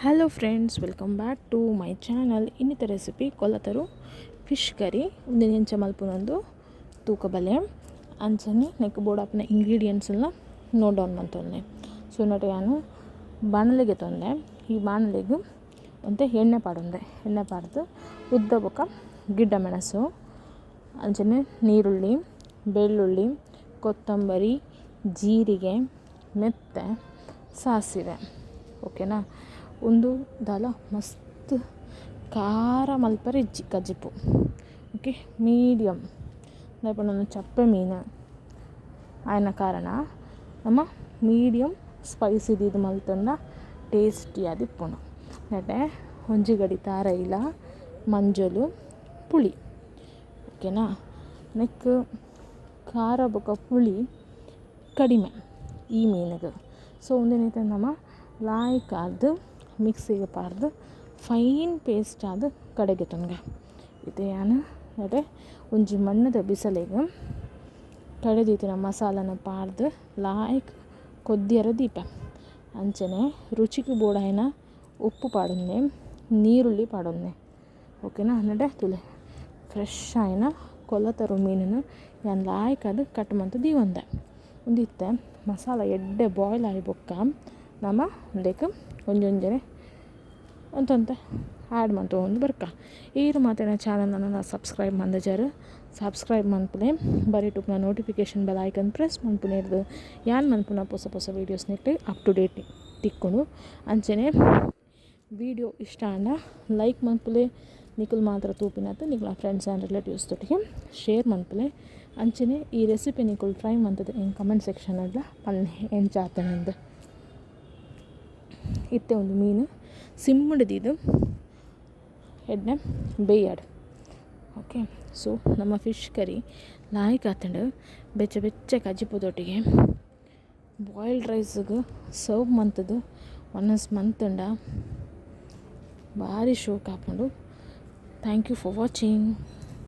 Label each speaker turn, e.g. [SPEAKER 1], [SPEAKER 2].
[SPEAKER 1] Hello friends, welcome back to my channel. ಇನ್ನಿತ recipe ಕೊಲ್ಲತರು fish curry. ಉಂದೆನ್ ಎಂಚ ಮಲ್ಪುನಂದು ತೂಕ ಬಲೆ. ಅಂಚನೆ ನೆಕ್ ಬೋಡಾಪಿನ ಇಂಗ್ರೀಡಿಯೆಂಟ್ಸ್ ಎಲ್ಲ ನೋಟ್ ಡೌನ್ ಮಂತೊನ್ನೆ. ಸೊ ನೆಟ್ ಯಾನ್ ಬಾಣಲೆಗೆ ತೊಂದೆ. ಈ ಬಾಣಲೆಗ್ ಒಂತೆ ಎಣ್ಣೆ ಪಾಡೊಂದೆ. ಎಣ್ಣೆ ಪಾಡ್ದು ಉದ್ದ ಬೊಕ ಗಿಡ್ಡ ಮೆಣಸು, ಅಂಚನೆ ನೀರುಳ್ಳಿ, ಬೆಳ್ಳುಳ್ಳಿ, ಕೊತ್ತಂಬರಿ, ಜೀರಿಗೆ, ಮೆತ್ತೆ, ಸಾಸಿವೆ. ಓಕೆನಾ? ಉಂದು ದಾಲ ಮಸ್ತ್ ಖಾರ ಮಲ್ಪರೆ ಇಜ್ಜಿ ಕಜಿಪು. Okay, medium. ದಾಯೆ ಪಂಡ ಉಂದು ಚಪ್ಪೆ ಮೀನು ಆಯಿನ ಕಾರಣ ನಮ ಮೀಡಿಯಮ್ ಸ್ಪೈಸಿ ದೀದ್ ಮಲ್ತುಂಡ ಟೇಸ್ಟಿ ಆದಿಪ್ಪುಂಡು. ನೆಟೆ ಒಂಜಿ ಗಡಿ ತಾರೈಲ, ಮಂಜೊಲು, ಪುಳಿ. ಓಕೆನಾ? ನೆಕ್ಕ್ ಖಾರ ಬೊಕ ಪುಳಿ ಕಡಿಮೆ ಈ ಮೀನುಗ್. ಸೊ ಉಂದೆನ್ ಇತ್ತೆ ನಮ ಲಾಯ್ಕ್ ಆದ್ ಮಿಕ್ಸಿಗ್ ಪಾಡ್ದ್ ಫೈನ್ ಪೇಸ್ಟ್ ಆದ್ ಕಡೆಗೆತೊನ್ಗ. ಇತ್ತೆ ಯಾನ್ ನೆಟೆ ಒಂಜಿ ಮಣ್ಣುದ ಬಿಸಲೆಗ್ ಕಡೆ ದೀತಿನ ಮಸಾಲನ್ ಪಾಡ್ದ್ ಲಾಯ್ಕ್ ಕೊದ್ದಿಯರ ದೀಪ. ಅಂಚನೆ ರುಚಿಕ್ ಬೋಡಾಯಿನ ಉಪ್ಪು ಪಾಡೊಂದೆ, ನೀರುಳ್ಳಿ ಪಾಡೊಂದೆ. ಓಕೆನಾ? ನೆಟೆ ತೂಲೆ, ಫ್ರೆಶ್ ಆಯಿನ ಕೊಲ್ಲತರು ಮೀನುನು ಯಾನ್ ಲಾಯ್ಕ್ ಆದ್ ಕಟ್ ಮಂತ್ ದೀವೊಂದೆ. ಉಂದು ಇತ್ತೆ ಮಸಾಲ ಎಡ್ಡೆ ಬಾಯ್ಲ್ ಆಯಿ ಬೊಕ್ಕ ನಮ ಉಂದೆಕ್ ಒಂಜೊಂಜನೆ ಒಂತೊಂತೆ ಆ್ಯಡ್ ಮಂತೊಂದು ಬರ್ಕ. ಈರ್ ಮಾತ ಚಾನಲ್ ನನ ಸಬ್ಸ್ಕ್ರೈಬ್ ಮಂದಜರ್, ಸಬ್ಸ್ಕ್ರೈಬ್ ಮನ್ಪುಲೆ. ಬರಿಟ್ ಉಪ್ಪುನ ನೋಟಿಫಿಕೇಷನ್ ಬೆಲ್ ಐಕನ್ ಪ್ರೆಸ್ ಮನ್ಪುನೆರ್ದ್ ಯಾನ್ ಮನ್ಪುನ ಪೊಸ ಪೊಸ ವೀಡಿಯೋಸ್ ನೆಟ್ ಅಪ್ ಟು ಡೇಟ್ ತಿಕ್ಕುಂಡು. ಅಂಚನೆ ವೀಡಿಯೋ ಇಷ್ಟ ಆಂಡ ಲೈಕ್ ಮನ್ಪುಲೆ. ನಿಕುಲು ಮಾತ್ರ ತೂಪಿನತ್ ನಿಕುಲ್ನ ಫ್ರೆಂಡ್ಸ್ ಆ್ಯಂಡ್ ರಿಲೇಟಿವ್ಸ್ ದೊಟ್ಟಿಗೆ ಶೇರ್ ಮನ್ಪುಲೆ. ಅಂಚನೆ ಈ ರೆಸಿಪಿ ನಿಕುಲು ಟ್ರೈ ಮಂತುದು ಎಂಕ್ ಕಮೆಂಟ್ ಸೆಕ್ಷನ್ ಡ್ಲ ಪನ್ಲೆ ಎಂಚ ಆತುಂಡು. ಇತ್ತೆ ಒಂದು ಮೀನು ಸಿಮ್ಮುಡು ದೀದು ಎಡ್ಡೆ ಬೇಯಾಡ್. ಓಕೆ, ಸೊ ನಮ್ಮ ಫಿಶ್ ಕರಿ ಲಾಯ್ಕ್ ಆತುಂಡು. ಬೆಚ್ಚ ಬೆಚ್ಚ ಕಜಿಪುದೊಟ್ಟಿಗೆ ಬಾಯ್ಲ್ಡ್ ರೈಸ್ಗ್ ಸರ್ವ್ ಮಂತುದು ವನಸ್ ಮಂತುಂಡ ಬಾರಿ ಶೋಕ್ ಆಪುಂಡು. Thank you for watching.